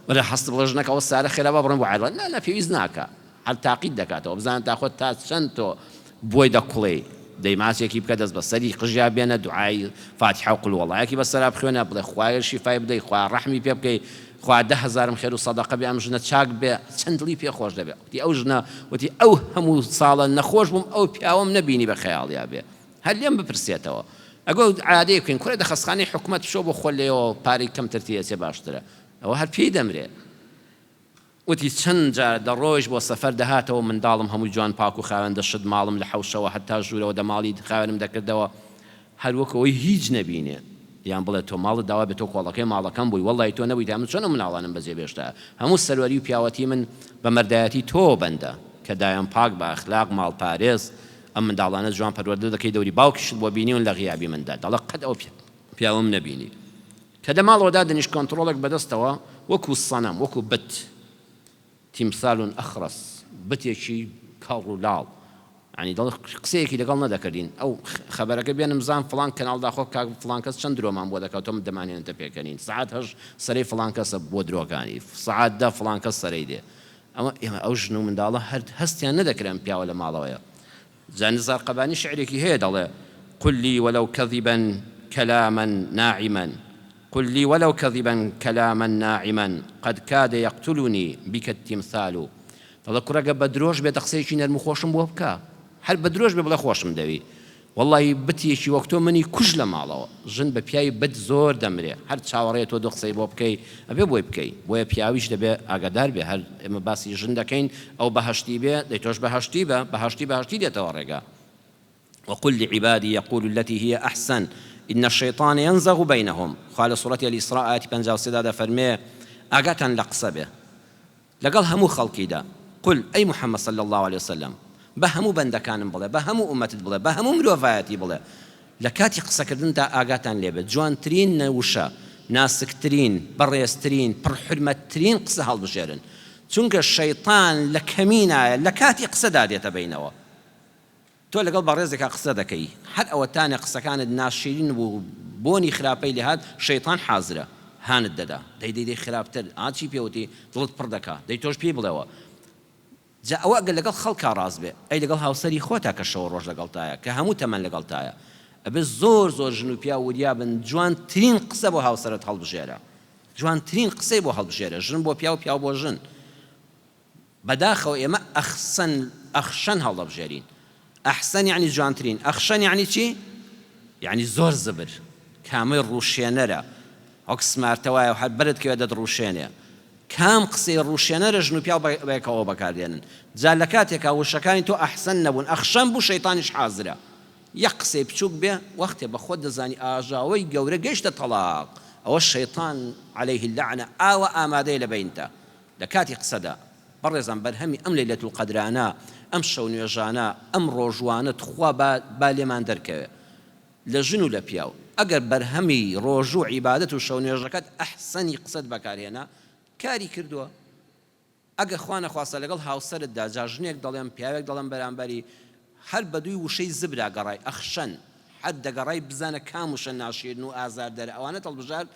بڵێ هەست بڵێ ژنەکە ئەوە سارە خێرا با بڕۆین بۆ عەرەبە نا نا پێویست ناکا هەر تاقیت دەکاتەوە بزانە تاخۆ تا چەند تۆ بۆی دەکوڵێی دەی ماچێکی بکە دەست بەسەری قژیا بێنە دوعای فاتیحە و قل وەڵایەکی بەسەرا بخوێنە بڵێ خوایە شیفای بدەی خوایە ڕەحمی پێ بکەی خوا دە هەزارم خێر و سەدەقە بێ ئەم ژنە چاک بێ چەند دڵی پێ خۆش دەبێ وتی ئەو ژنە وتی ئەو هەموو ساڵە نەخۆش بووم ئەو پیاوەم نەبینی بە خەیاڵیا بێ هەر لێم بپرسێتەوە ئەگۆ عادەیە بکەین کورە دە خەستخانەی حکومەت بچۆ بۆ خۆ لێەوە پارەی کەمتر تێ ئەچێ باشترە ئەوە هەر پێی دەمرێ. وتی، چەند جار دەڕۆیشت بۆ سەفەر دەهاتەوە منداڵم هەمووی جوان پاک و خاوێن دەشت ماڵم لە حەوشەوە هەتا ژوورەوە دەماڵی خاوێنم دەکردەوە هەر وەک ئەوەی هیچ نەبینێ یان بڵێ تۆ ماڵت داوا بێ تۆ کۆڵەکەی ماڵەکەم بووی وەڵڵاهی تۆ نەبوویتایە من چۆن ئەم مناڵانەم بەجێ بێشتایە هەموو سەروەری و پیاوەتی من بە مەردایەتی تۆوە بەندە کە دایان پاک بە ئەخلاق ماڵپارێز ئەم منداڵانە جوان پەروەردە دەکەی دەوری باوکیشت بۆ بینیون لە غیابی مندا دەڵێ قەت ئەو پیاوەم نەبینی. کە لە ماڵەوە دادەنیشت کۆنتڕۆڵێک بەدەستەوە وەکو سەنەم، وەکو بت، تمثال اخرس، بتێکی کەڕ و لاڵ، یانی دەڵێ قسەیەکی لەگەڵ نەدەکردین، ئەو خەبەرەکە بێنم بزانم فڵان کەناڵ داخۆ کاک فڵان کەس چەند درۆمان بۆ دەکات تۆ دەمانهێنێتە پێکەنین، سەعات هەشت سەرەی فڵان کەسە بۆ درۆکانی، سەعات دە فڵان کەس سەرەی دێ. ئەمە ئێمە ئەو ژن و منداڵە هەر هەستیان نەدەکرد ئەم پیاوە لە ماڵەوەیە. جا نزار قەبانی شعرێکی هەیە دەڵێ، قل لی ولو کذبا کلاما ناعما قل لی ولو کذبا کلاما ناعما قد کاد یقتلنی بک التمثال دەڵێ کوڕە گەر بە درۆش بێ دە قسەیەکی نەرم و خۆشم بۆ بکە هەر بە درۆش بێ بڵێ خۆشم دەوی. وەڵڵاهی بتێکی وەک تۆ منی کوشت لە ماڵەوە. ژن بە پیاوی بت زۆر دەمرێ هەر چاوەڕێیە تۆ دوو قسەی بۆ بکەی ئەبێ بۆی بکەی بۆیە پیاویش دەبێ ئاگادار بێ هەر ئێمە باسی ژن دەکەین ئەو بەهەشتی بێ دەی تۆش بەهەشتی بە بەهەشتی بەهەشتی دێتەوە ڕێگا وقل لعبادی یقولوا التی هی احسن ان الشیطان ینزغ بینهم خوا لە سوڕەتی الاسراء ئایەتی 53 دا دەفەرمێ ئاگاتان لە قسە بێ لەگەڵ هەموو خەڵکیدا، قل، ئەی محمد صلی اللە علیە وسلم، بە هەموو بەندەکانم بڵێ، بە هەموو ئوممەتت بڵێ، بە هەموو مرۆڤایەتی بڵێ، لە کاتی قسەکردندا ئاگاتان لێ بێت، جوانترین وشە، ناسکترین، بەڕێزترین، پڕ حورمەتترین قسە هەڵبژێرن، چونکە شەیتان لە کەمینایە لە کاتی قسەدا دێتە بەینەوە. تۆ لەگەڵ بەڕێزێکا قسە دەکەی هەر ئەوەتانێ قسەکانت ناشیرین بوو بۆنی خراپەی لێهات شەیتان حازرە هانت دەدا دەی دەی دەی خراپتر ئا چی پێ وتی دڵت پڕ دەکا دەی تۆش پێی بڵێوە جا ئەوە ئەگەر لەگەڵ خەڵکا ڕاست بێ ئەی لەگەڵ هاوسەری خۆتا کە شەو ڕۆژ لەگەڵتایە کە هەموو تەمەن لەگەڵتایە ئەبێ زۆر زۆر ژن و پیاو وریا بن جوانترین قسە بۆ هاوسەرت هەڵبژێرە جوانترین قسەی بۆ هەڵبژێرە ژن بۆ پیاو پیاو بۆ ژن بەداخەوە ئێمە ئەخسەن ئەخشەن هەڵدەبژێرین ئەحسەن یەعنی جوانترین ئەخشەن یەعنی چی یەعنی زۆر زبر کامەی ڕوشێنەرە وەک سمارتە وایە و هەر بەرت کەوێت دەتڕوشێنێ کام قسەی ڕوشێنەرە ژن و پیاو بەیەکەوە بەکاردێنن جا لە کاتێکا وشەکانی تۆ ئەحسەن نەبوون ئەخشەن بوو شەیتانیش حازرە یەک قسەی بچوک بێ وەختێ بە خۆت دەزانی ئاژاوەی گەورە گەیشتە تەڵاق ئەوە شەیتان علیه اللعنە ئاوا ئامادەیە لە بەینتا لە کاتی قسەدا، بەڕێزان بەرهەمی ئەم لەیلەت القەدرانە، ئەم شەو نوێژانە، ئەم ڕۆژووانە تخوا با با لێمان دەرکەوێ لە ژن و لە پیاو، ئەگەر بەرهەمی ڕۆژوو عیبادەت و شەو نوێژەکەت ئەحسەنی قسەت بەکار هێنا کاری کردووە، ئەگەر خوا نەخواستە لەگەڵ هاوسەرتدا جا ژنێک دەڵێم پیاوێک دەڵێم بەرامبەری هەر بەدووی وشەی زبرا گەڕای ئەخشەن هەر دەگەڕای بزانە کام وشە ناشیرن و ئازاردەرە ئەوانەت هەڵبژارد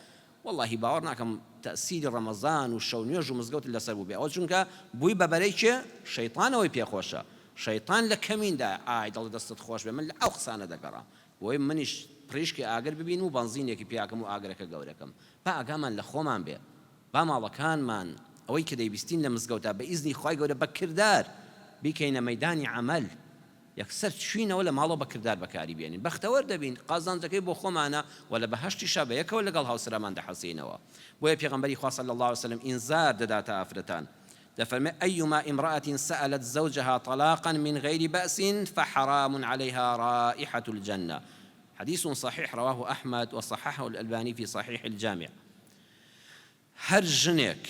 وەڵاهی باوەڕ ناکەم تەئسیری ڕەمەزان و شەو نوێژ و مزگەوتت لەسەر بووبێ ئەوە چونکە بووی بە بەرەی کێ شەیتان ئەوەی پێ خۆشە شەیتان لە کەمیندایە ئای دەڵێ دەستت خۆش بێ من لە ئەو قسانە دەگەڕام بۆیە منیش پریشکی ئاگر ببینم و بەنزینێکی پیاکەم و ئاگرەکە گەورەکەم با ئاگامان لە خۆمان بێ با ماڵەکانمان ئەوەی کە دەیبیستین لە مزگەوتا بە ئیزنی خوای گەورە بە کردار بیکەینە مەیدانی عەمەل یەکسەر چوینەوە لە ماڵەوە بە کردار بەکاری بێنین بەختەوەر دەبین قازانجەکەی بۆ خۆمانە وە لە بەهەشتیشا بە یەکەوە لەگەڵ هاوسەرامان دەحەسێینەوە بۆیە پێغەمبەری خوا صلی اللە علیە وسلم ئینزار دەداتە ئافرەتان دەفەرمێ ایما امرأة سألت زوجها طلاقا من غیر بأس فحرام علیها رائحة الجنە حدیث صحیح رواه احمد وصححه الالبانی فی صحیح الجامع هەر ژنێک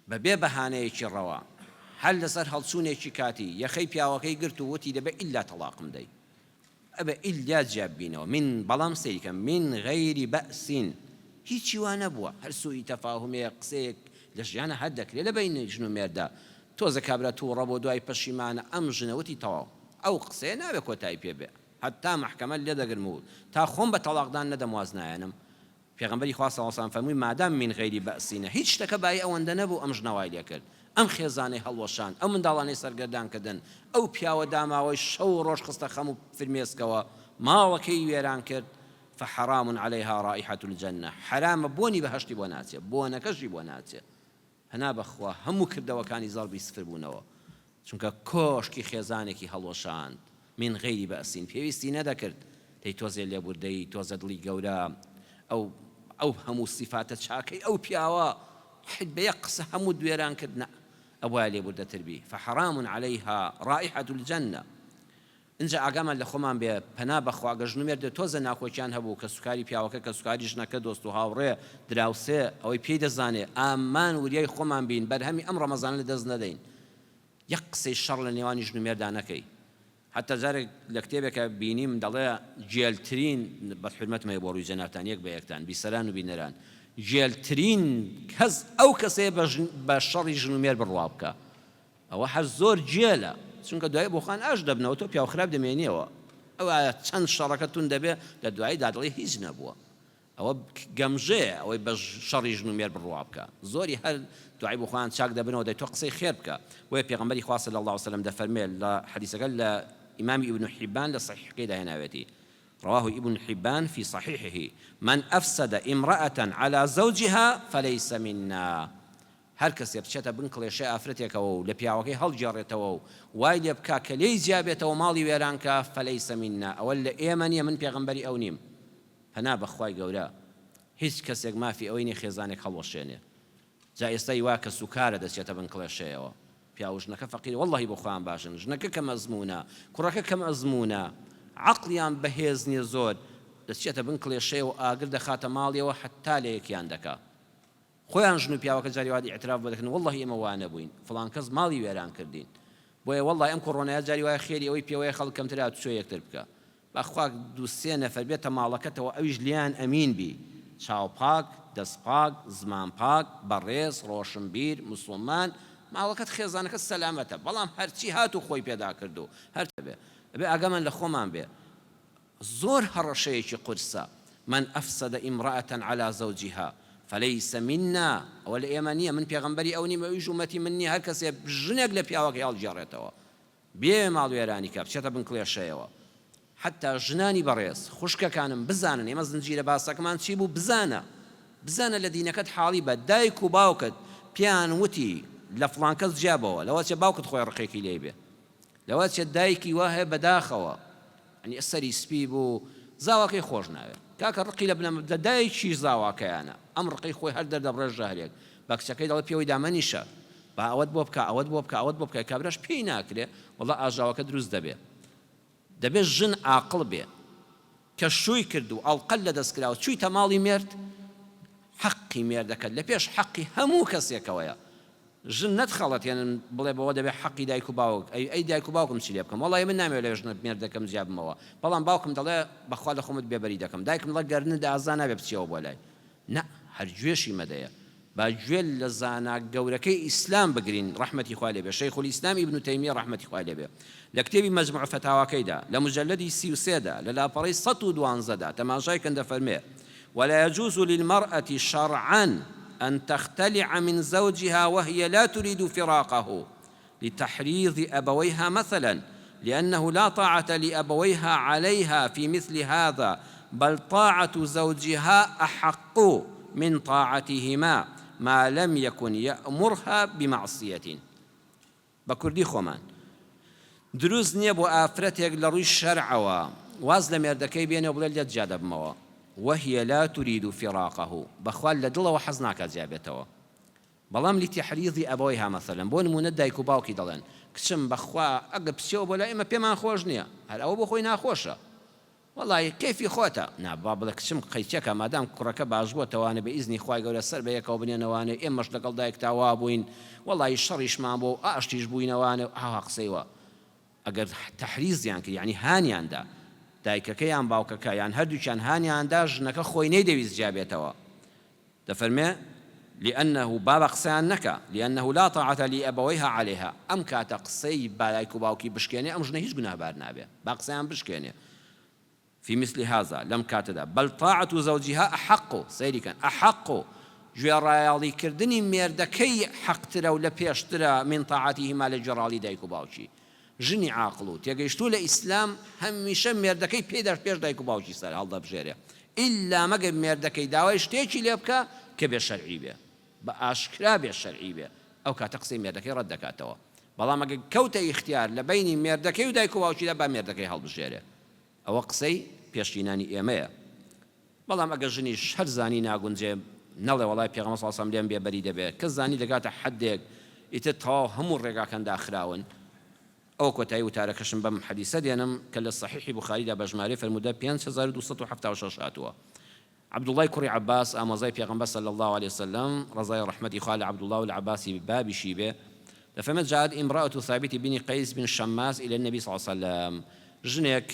بە بێ بەهانەیەکی ڕەوا، هەر لەسەر هەڵچوونێکی کاتی، یەخەی پیاوەکەی گرت و وتی دەبێ ئیللا تەڵاقم دەی. ئەبێ ئیللا جیا ببینەوە. من، بەڵام سەیری کە، من غیر بەئس، هیچی وا نەبووە، هەر سوئی تەفاهومێک، قسەیەک لە ژیانا هەر دەکرێ لە بەینی ژن و مێردا. تۆزێ کابرا تووڕە بوو، دوای پەشیمانە، ئەم ژنە وتی تەواو، ئەو قسەیە نابێ کۆتایی پێ بێ، هەتا مەحکەمە لێدەگرم و تا خۆم بە تەڵاقدان نەدەم واز نایەنم. پێغەمبەری خوا صلی اللە علیە وسلم فەرمووی مادام من غیر بەئسینە هیچ شتەکە بایی ئەوەندە نەبوو ئەم ژنە وای لێکرد ئەم خێزانەی هەڵوەشاند ئەو منداڵانەی سەرگەردان کردن ئەو پیاوە داماوەی شەو و ڕۆژ خستە خەم و فرمێسکەوە ماڵەکەی وێران کرد فحرام علیها رائحە الجنە حەرامە بۆنی بەهەشتی بۆ ناچێ بۆنەکەشی بۆ ناچێ پەنا بەخوا هەموو کردەوەکانی زەڕبی سفر بوونەوە چونکە کۆشکی خێزانێکی هەڵوەشاند من غیر بەئسین پێویستی نەدەکرد دەی تۆزێ لێبوردەیی تۆزێ دڵی گەورە ئەو ئەو هەموو سیفاتە چاکەی ئەو پیاوە حیت بە یەک قسە هەمووت وێران کرد نا ئەبوایە لێبوردەتر بی فحرام علیها رائحە الجنە ئینجا ئاگامان لە خۆمان بێ پەنا بەخوا گەر ژن و مێردێ تۆزێ ناکۆکیان هەبوو کەسوکاری پیاوەکە کەسوکاری ژنەکە دۆست و هاوڕێ دراوسێ ئەوەی پێی دەزانێ ئامان وریای خۆمان بین بەرهەمی ئەم ڕەمەزانە لە دەست نەدەین یەک قسەی شەڕ لە نێوانی ژن و مێردا نەکەی حەتا جارێک لە کتێبێکا بینیم دەڵێ گێلترین بەس حورمەتم هەیە بۆ ڕووی جەنابتان یەک بە یەکتان بیسەران و بینەران گێلترین کەس ئەو کەسەیە بە شەڕی ژن و مێرد بڕوا بکا ئەوە هەر زۆر گێلە چونکە دوایی بۆخۆیان ئاش دەبنەوە تۆ پیاو خراپ دەمێنیەوە ئەوە چەند شەڕەکە توند دەبێ لە دواییدا دەڵێی هیچ نەبووە ئەوە گەمژەیە ئەوەی بە شەڕی ژن و مێرد بڕوا بکا زۆری هەر دوایی بۆخۆیان چاک دەبنەوە دەی تۆ قسەی خێر بکە بۆیە پێغەمبەری خوا صلی اللە علیە وسلم دەفەرمێ لە حەدیسەکە لە ئیمامی ئیبن حیبان لە صحیحەکەیدا هێناوێتی رواه ابن حبان فی صحیحه من افسد امرأة علی زوجها فلیس منا. هەر کەسێ بچێتە بن کڵێشەی ئافرەتێکەوە و لە پیاوەکەی هەڵگێڕێتەوە و وای لێ بکا کە لێی جیا بێتەوە ماڵی وێران کا فلیس منا ئەوە لە ئێمە نیە من پێغەمبەری ئەو نیم پەنا بە خوای گەورە هیچ کەسێک مافی ئەوەی نیە خێزانێک هەڵوەشێنێ جا ئێستا ی وا کەسوکارە دەچێتە بن کڵێشەیەوە پیاو ژنەکە فەقیرە وەڵڵەهی بۆ خۆیان باشن ژنەکە کەم ئەزموونە کوڕەکە کەم ئەزموونە عەقڵیان بەهێز نیە زۆر دەچێتە بن کڵێشەیەوە ئاگر دەخاتە ماڵیەوە حەتا لە یەکیان دەکا خۆیان ژن و پیاوەکە جاری وا ئیعتراف بۆ دەکەن وەڵڵەهی ئێمە وا نەبووین فڵان کەس ماڵی وێران کردین بۆیە وەڵڵای ئەم کۆڕۆنایە جاری وایە خێری ئەوەی پێوەیە خەڵک کەمتر هاتوچۆی یەکتر بکا بەخوا دوو سێ نەفەر بێتە ماڵەکەتەوە ئەویش لێیان ئەمین بی چاو پاک دەست پاک زمان پاک بەڕێز ڕۆشنبیر موسوڵمان ماڵەکەت خێزانەکەت سەلامەتە بەڵام هەرچی هات و خۆی پێدا کرد و هەر بێ ئەبێ ئاگامان لە خۆمان بێ زۆر هەڕەشەیەکی قورسە من افسد امرأە علی زوجها فلیس منا ئەوە لە ئێمە نیە من پێغەمبەری ئەو نیم ئەویش ئومەتی من نیە هەر کەسێ ژنێک لە پیاوەکەی هەڵگێڕێتەوە بێ ماڵوێرانی کە بچێتە بن کڵێشەیەوە حەتا ژنانی بەڕێز خوشکەکانم بزانن ئێمە زنجیرە باسەکەمان چی بوو بزانە بزانە لە دینەکەت حاڵی بە دایک و باوکت پێیان وتی لە فڵان کەس جیا بەوە لەوە چێ باوکت خۆی ڕقێکی لێی بێ لەوە چێ دایکی وا هەیە بەداخەوە یانی سەری سپی بوو زاواکەی خۆش ناوێ کاکە ڕقی لە بنەما لە دایکی زاواکەیانە ئەم ڕقەی خۆی هەر دەردەبڕێ ژەهرێک بە کچەکەی دەڵێ پێوەی دامەنیشە با ئەوەت بۆ بکا ئەوەت بۆ بکا ئەوەت بۆ بکا کابراش پێی ناکرێ وەڵا ئاژاوەکە دروست دەبێ دەبێ ژن ئاقڵ بێ کە شووی کرد و ئەڵقەت لە دەست کرا و چوویتە ماڵی مێرد حەقی مێردەکەت لە پێش حەقی هەموو کەسێکەوەیە ژن نەتخەڵەتێنن بڵێ بەوە دەبێ حەقی دایک و باوک ئەی ئەی دایک و باوکم چی لێ بکەم وەڵی من نامەوێ لە ژنە مێردەکەم جیا بمەوە بەڵام باوکم دەڵێ بەخوا لە خۆمت بێبەری دەکەم دایکم دەڵێ گەرنت ئازا نابێ بچیەوە بۆ لای نا هەر گوێشی مەدەیە با گوێ لە زانا گەورەکەی ئیسلام بگرین ڕەحمەتی خوای لێ بێ شەیخ الاسلام ابن تەیمیە ڕەحمەتی خوای لێ بێ لە کتێبی مجموع فتاواکەیدا لە مجلدی 33 دا لە لاپەڕەی 112 دا تەماشای کەن دەفەرمێ ولا يجوز للمرأة شرعا أن تختلع من زوجها وهي لا تريد فراقه لتحريض أبويها مثلا لأنه لا طاعة لأبويها عليها في مثل هذا بل طاعة زوجها أحق من طاعتهما ما لم يكن يأمرها بمعصية بە کوردی خۆمان دروست نیە بۆ ئافرەتێک لە ڕووی شەرعەوە واز لە مێردەکەی بێنێ و بڵێ لێت جیا دەبمەوە وهی لا ترید فراقه بەخوا لە دڵەوە حەز ناکات جیا بێتەوە بەڵام لتحریض ابویها مثلا بۆ نموونە دایک و باوکی دەڵێن کچم بەخوا ئەگەر بچیەوە بۆ لای ئێمە پێمان خۆش نیە هەر ئەوە بۆ خۆی ناخۆشە وەڵایی کەیفی خۆتە. نا با بڵێ کچم قەیچەکە مادام کوڕەکە باش بووە تەوانێ بە ئیزنی خوای گەورە سەر بە یەکەوە بنێنەوانێ ئێمەش لەگەڵ دایکتا وا بووین وەڵایی شەڕیشمان بووە و ئاشتیش بووینەوانێ و ئاوا قسەی وا ئەگەر تەحریزیان کرد یانی هانیان دا دایکەکە یان باوکەکە یان هەردووکیان هانیان دا ژنەکە خۆی نەیدەویست جیا بێتەوە دەفەرمێ، لانه با بە قسەیان نەکا، لانه لا طاعە لابویها علیها، ئەم کاتە قسەی دایک و باوکی بشکێنێ ئەم ژنە هیچ گوناهبار نابێ، با قسەیان بشکێنێ، فی مثل هذا، لەم کاتەدا، بل طاعە زوجها احق، سەیری کەن، احق، گوێڕایەڵی کردنی مێردەکەی حەقترە و لە پێشترە من طاعتهما لە گوێڕاڵی دایک و باوکی. ژنی عاقڵ و تێگەیشتوو لە ئیسلام هەمیشە مێردەکەی پێی دەش پێش دایک و باوکی سەر هەڵدەبژێرێ ئیلا مەگەر مێردەکەی داوای شتێکی لێ بکا کە بێ شەرعی بێ بە ئاشکرا بێ شەرعی بێ ئەو کاتە قسەی مێردەکەی ڕەت دەکاتەوە بەڵام ئەگەر کەوتە ئیختیار لە بەینی مێردەکەی و دایک و باوکیدا با مێردەکەی هەڵبژێرێ ئەوە قسەی پێشینانی ئێمەیە بەڵام ئەگەر ژنیش هەر زانی ناگونجێ نەڵێ وەڵای پێغەمبەر صلی اللە علیە وسلم لێم بێ بەری دەبێ کەس زانی دەگاتە حەدێک ئیتر تەواو هەموو ڕێگاکان داخراون ئەوە کۆتایی وتارەکەشم بەم حەدیسە دێنم کە لە صحیحی بوخاریدا بە ژمارەی فەرموودە 5276 هاتووە عەبدوڵڵای کوڕی عەباس ئامۆزای پێغەمبەر صلی اللە علیە وسلم ڕەزای ڕەحمەتی خوا لە عەبدوڵڵا و لە عەباسی بابیشی بێ دەفەرمێت جاءت امرأة ثابت بن قیس بن شماس الی النبی صلی اللە علیه وسلم ژنێک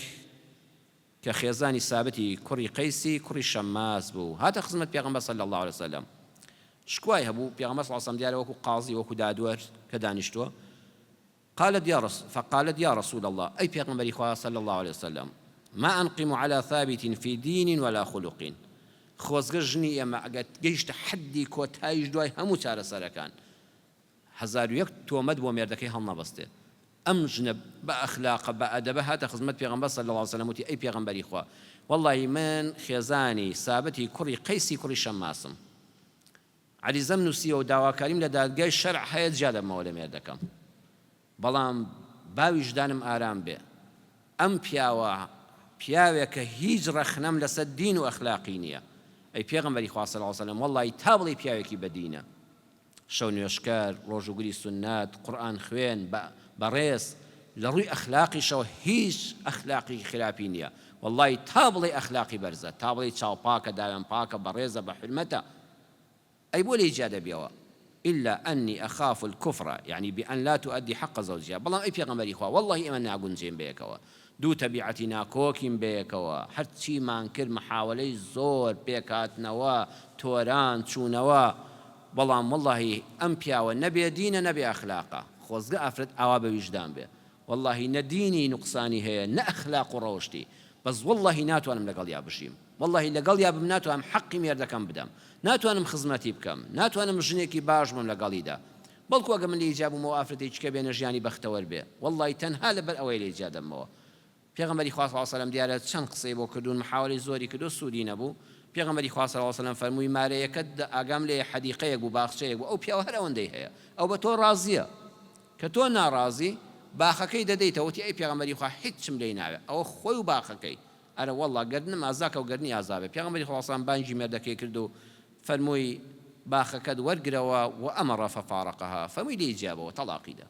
کە خێزانی سابتی کوڕی قەیسی کوڕی شەماس بوو هاتە خزمەت پێغەمبەر صلی اللە علیە وسلم شکوای هەبوو پێغەمبەر صلی اللە علیە وسلم دیارە وەکو قازی وەکو دادوەر کە دانیشتووە قالت یا رسول فقالت یا رسول الله ئەی پێغەمبەری خوا صلی اللە علیە وسلم ما انقم علی ثابت فی دین ولا خلق خۆزگە ژنی ئێمە ئەگەر گەیشتە حەدی کۆتاییش دوای هەموو چارەسەرەکان 1001 تۆمەت بۆ مێردەکەی هەڵنەبەستێ ئەم ژنە بە ئەخلاقە بە ئەدەبە هاتە خزمەت پێغەمبەر صلی اللە علیە وسلم وتی ئەی پێغەمبەری خوا وەڵڵاهی من خێزانی سابتی کوڕی قەیسی کوڕی شەماسم. عەریزەم نووسیوە و داواکاریم لە دادگای شەرع هەیە جیا دەبمەوە لە مێردەکەم. بەڵام با ویژدانم ئارام بێ. ئەم پیاوە پیاوێکە هیچ ڕەخنەم لەسەر دین و ئەخلاقی نییە. ئەی پێغەمبەری خوا صلی اللە علیە وسلم وەڵڵاهی تا بڵێی پیاوێکی بەدینە. شەو نوێژکەر، ڕۆژووگری سوننەت، قورئان خوێن، بە بەڕێز، لە ڕووی ئەخلاقیشەوە هیچ ئەخلاقێکی خراپی نییە. وەڵڵاهی تا بڵێی ئەخلاقی بەرزە، تا بڵێی چاوپاکە، داوێن پاکە، بەڕێزە، بە حورمەتە. ئەی بۆ لێی جیا دەبیەوە؟ الا انی اخاف الکفر یعنی بان لا تؤدی حق زوجها بەڵام ئەی پێغەمبەری خوا وەڵڵاهی ئێمە ناگونجێین بەیەکەوە دوو تەبیعەتی ناکۆکین بەیەکەوە هەرچیمان کرد محاوەلەی زۆر پێکهاتنەوە تۆران چوونەوە بەڵام وەڵڵاهی ئەم پیاوە نە بێ دینە نە بێ ئەخلاقە خۆزگە ئافرەت ئاوا بە ویژدان بێ وەڵڵاهی نە دینی نوقسانی هەیە نە ئەخلاق و ڕەوشتی بەس وەڵڵاهی ناتوانم لەگەڵیا بژیم وەڵاهی لەگەڵیا بم ناتوانم حەقی مێردەکەم بدەم ناتوانم خزمەتی بکەم ناتوانم ژنێکی باش بم لەگەڵیدا بەڵکو ئەگەر من لێی جیا بوومەوە ئافرەتێکی کە بێنە ژیانی بەختەوەر بێ وەڵاهی تەنها لەبەر ئەوەیە لێی جیا دەبمەوە پێغەمبەری خوا صلی اللە علیە وسلم دیارە چەند قسەی بۆ کردوون محاوەلەی زۆری کردووە سوودی نەبوو پێغەمبەری خوا صلی اللە علیە وسلم فەرمووی مارەیەکەت ئاگام لێیە حەدیقەیەک بوو باخچەیەک بوو ئەو پیاوە هەر ئەوەندەی هەیە ئەو بە تۆ ڕازییە کە تۆ ناڕازی باخەکەی دەدەیتەوە وتی ئەی پێغەمبەری خوا هیچم لێی ناوێ ئەوە خۆی و باخەکەی ئەرە وەڵا گەردنم ئازاکە و گەردنی ئازا بێ پێغەمبەری خوا سەلام بانگی مێردەکەی کرد و فەرمووی باخەکەت وەرگرەوە وامر ففارقها فەرمووی لێی جیابەوە تەڵاقی دا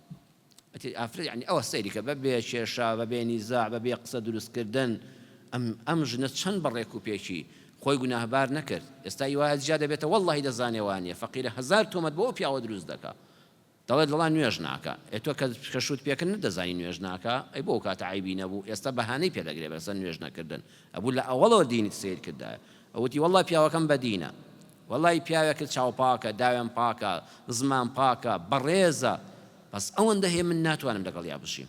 ئەتی ئافرەت یعنی ئەوە سەیری کە بە بێ کێشە بە بێ نیزاع بە بێ قسە دروست کردن ئەم ئەم ژنە چەند بە ڕێک و پێکی خۆی گوناهبار نەکرد ئێستا ئی وایە جیا دەبێتە وەڵڵاهی دەزانێ وانیە فەقیرە هەزار تۆمەت بۆ ئەو پیاوە دروست دەکا دەڵێت وەڵا نوێژ ناکا. ئێ تۆ کە کە شوت پێکرد نەتدەزانی نوێژ ناکا؟ ئەی بۆ ئەو کاتە عەیبی نەبوو؟ ئێستا بەهانەی پێ دەگرێ بەسەر نوێژ نەکردن. ئەبوو لە ئەوەڵەوە دینت سەیر کردایە. ئەوتی وەڵا پیاوەکەم بە دینە. وەڵای پیاوێکت چاو پاکە، داوێن پاکە، زمان پاکە، بەڕێزە. بەس ئەوەندە هەیە من ناتوانم لەگەڵیا بژیم.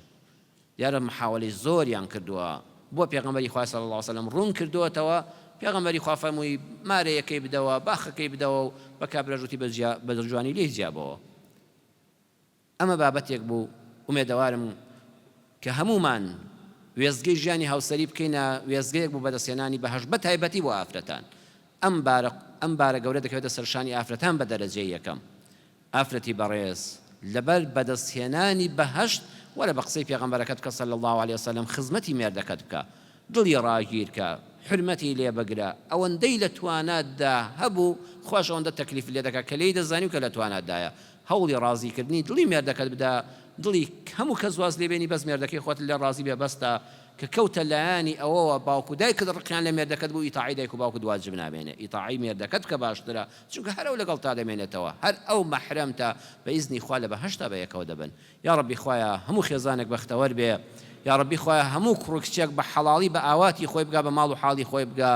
دیارە محاوەلەی زۆریان کردووە بۆ پێغەمبەری خوا صلی اللە علیە وسلم ڕوون کردۆتەوە، پێغەمبەری خوا فەرمووی مارەیەکەی بدەوە، باخەکەی بدەوە و بە کابراش وتی بە جیا بە جوانی لێی جیابەوە. ئەمە بابەتێک بوو ئومێدەوارم کە هەموومان وێستگەی ژیانی هاوسەری بکەینە وێستگەیەک بۆ بەدەستهێنانی بەهەشت بە تایبەتی بۆ ئافرەتان. ئەم بارە ئەم بارە گەورە دەکەوێتە سەرشانی ئافرەتان بە دەرەجەی یەکەم. ئافرەتی بەڕێز لەبەر بەدەست هێنانی بەهەشت وەرە بە قسەی پێغەمبەرەکەت بکە صلی اللە علیە وسلم خزمەتی مێردەکەت بکە دڵی ڕاگیر کە حورمەتی لێ بگرە ئەوەندەی لە تواناتدا هەبوو خواش ئەوەندە تەکلیفت لێ دەکات کە لێی دەزانی و کە لە تواناتدایە هەوڵی ڕازی کردنی دڵی مێردەکەت بدە دڵی هەموو کەس واز لێ بێنی بەس مێردەکەی خۆت لێ ڕازی بێ بەستە کە کەوتە لایانی ئەوەوە باوک و دایکت ڕقیان لە مێردەکەت بوو ئیتاعەی دایک و باوکت واجب نامێنێ ئیتاعەی مێردەکەت بکە باشترە چونکە هەر ئەو لەگەڵتا دەمێنێتەوە هەر ئەو مەحرەمتە بە ئیزنی خوا لە بەهەشتا بە یەکەوە دەبن یاڕەبی خوایە هەموو خێزانێک بەختەوەر بێ یاڕەبی خوایە هەموو کوڕ و کچێک بە حەڵاڵی بە ئاواتی خۆی بگا بە ماڵ و حاڵی خۆی بگا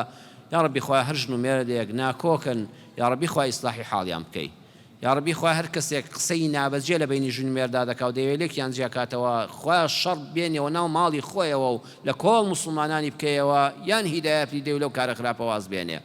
یاڕەبی خوایە هەر ژن و مێردێک ناکۆکن یاڕەبی خوایە ئیسلاحی حاڵیان بکەی یاڕەبی خوایە هەر کەسێک قسەی نابەجێ لە بەینی ژن و مێردا دەکا و دەیەوێ لێکیان جیا کاتەوە خوایە شەڕ بێنیەوە ناو ماڵی خۆیەوە و لە کۆڵ موسڵمانانی بکەیەوە یان هیدایەتی دەی و لەو کارە خراپە واز بێنێ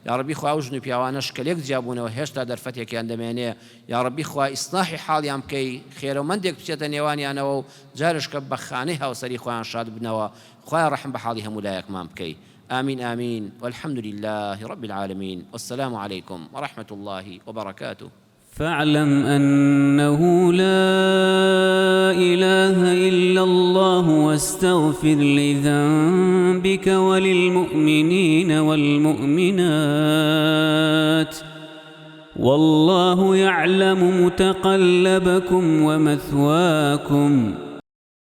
یاڕەبی خوا ئەو ژن و پیاوانەش کە لێک جیا بوونەوە هێشتا دەرفەتێکیان دەمێنێ یاڕەبی خوا ئیسڵاحی حاڵیان بکەی خێرەومەندێک بچێتە نێوانیانەوە و جارشکە بە خانەی هاوسەری خۆیان شاد ببنەوە خوایە ڕەحم بە حاڵی هەموو لایەکمان بکەی آمین آمین والحمد لله رب العالمین والسلام علیکم ورحمة اللە وبرکاته. فاعلم انه لا اله الا الله واستغفر لذنبک وللمؤمنین والمؤمنات واللە یعلم متقلبکم ومثواکم.